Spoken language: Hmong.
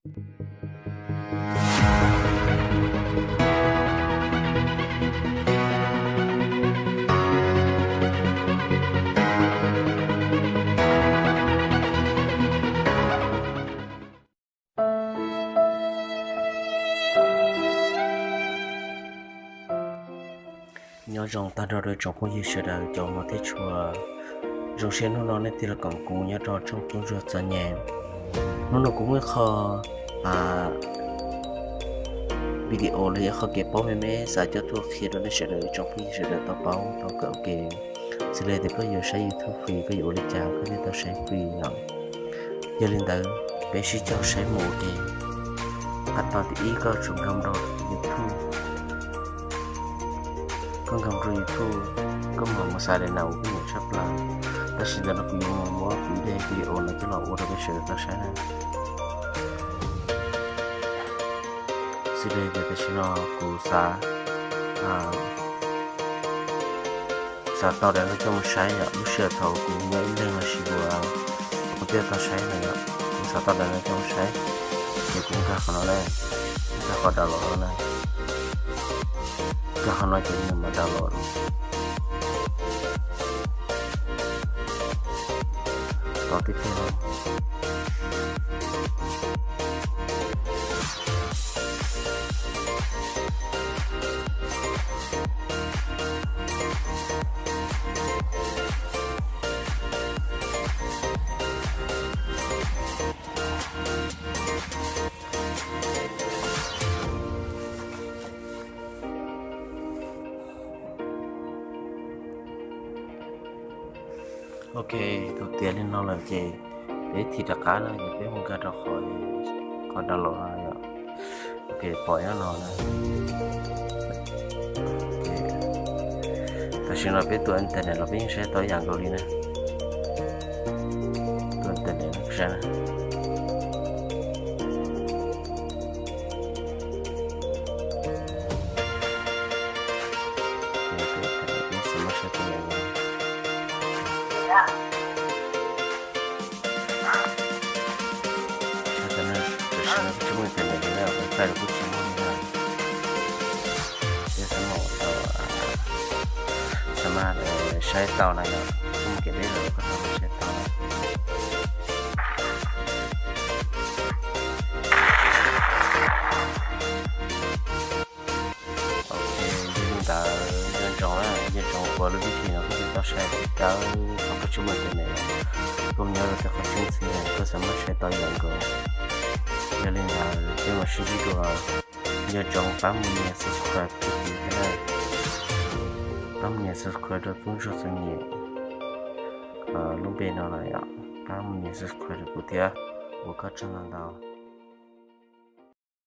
Nyob zoo tag nrho rau tsoom phooj ywg sawv daws cov hmov thiab tshua. Zoo siab hnub no nej thiaj los koom kuv nyob rau tshooj tub ntsuag txom nyem. Hnub no kuv muaj ib qho video los yog qhov kev paub me me xav coj tuaj qhia rau nej sawv daws tsoom phooj ywg sawv daws tau paub tau kawm ua ke. Xws li tias koj yuav saib YouTube free koj yuav ua li cas koj thiaj tau saib free no. Yog li ntawd peb sib cog saib mus ua ke. Qhov thib ib koj tsum nkag rau YouTube. Koj nkag rau YouTube, koj mam mus xaiv daim na uas koj nyiam tshaj plaws. Tab sis ntawm no kuv yuav mus muab kuv ib daim video no coj los ua rau peb sawv daws tau saib na. Xws li tias tam sim no kuv xav, xav tau daim no coj mus saib yom, lub sij hawm thaum kuv nyob ib leeg los sis kuv, kuv thiaj tau saib na yom, kuv xav tau daim no coj mus saib, ces kuv nkag qhov no na, nkag qhov download no na, nkag qhov no ces nws mam download. Tos tib pliag no. Ok, thaum tiav li no lawm ces peb thim rov qab na, ces peb mus nkag rau qhov download no yom. Ok, pom nyob no na. Tam sim no peb tus internet los peb yeej saib tau ib yam nkaus li na. Tus internet no saib na. Peb xav muab saib tau yam no. Saib tau no, tam sim no kuj tsis muaj internet li na, wifi los kuj tsis muaj li na. Peb xav muab tau, xav mas saib tau na yom, kuj mus kev deb lawm koj tau saib tau na. Ok, yog li ntawd nco ntsoov na, nco ntsoov ua lub vib thi no koj thiaj tau saib tau, thaum koj tsis muaj internet, koj mus nyob rau tej qhov tseeb txhia koj xav muab saib tau yam nkaus. Yog li ntawd peb mam sib ntsib dua, nco ntsoov pab mus nias subscribe rau kuv thiab na, pab mus nias subscribe rau tub ntsuag txom nyem lub npe no na yom, pab mus nias subscribe rau kuv thiab, ua koj tsaug ntau ntau.